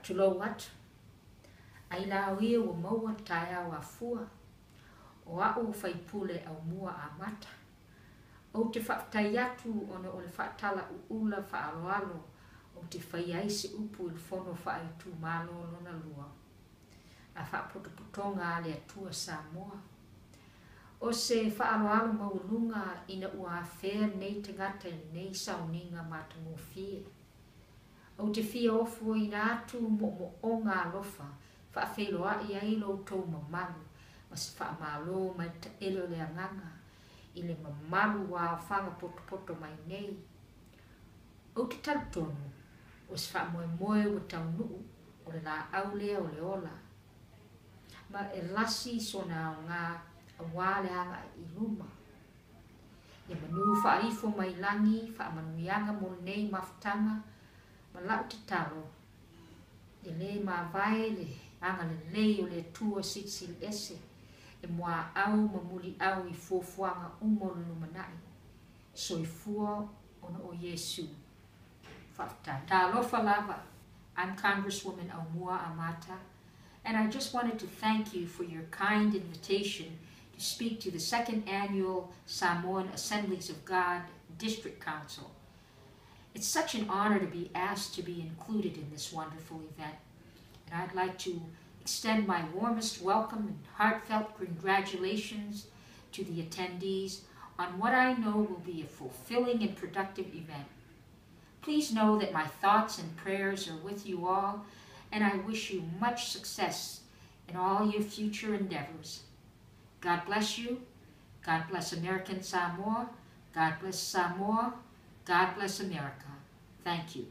Faatulou atu. Ailao ia ua maua le taeao afua. O a'u o Faipule Aumua Amata. Ou te faafetai atu ona o le faatalauula faaaloalo ou te faia ai se upu i le Fono Faaitumalo lona lua a Faapotopotoga a le Atua Samoa. O se faaaloalo maualuga ina ua afea lenei tagata i lenei sauniga matagofie. Ou te fia ofoina atu moomooga alofa faafeiloai ai lo outou mamalu ma se faamalo mai le taele o le agaga i le mamalu ua aofaga potopoto mai nei. Ou te talitonu o se faamoemoe ua taunuu o le laau lea o le ola ma e lasi sona aoga aua le agai i luma. Ia manu faaifo mai lagi faamanuiaga mo lenei mafutaga ma lau tatalo, ia le mavae le agalelei o le Atua Silisili Ese e muaau ma muliau i fuafuaga uma o le lumanai. Soifua ona o Iesu. Faafetai. Talofa lava. I'm Congresswoman Aumua Amata, and I just wanted to thank you for your kind invitation to speak to the second annual Samoan Assemblies of God District Council. It's such an honor to be asked to be included in this wonderful event, and I'd like to extend my warmest welcome and heartfelt congratulations to the attendees on what I know will be a fulfilling and productive event. Please know that my thoughts and prayers are with you all, and I wish you much success in all your future endeavors. God bless you. God bless American Samoa. God bless Samoa. God bless America. Thank you.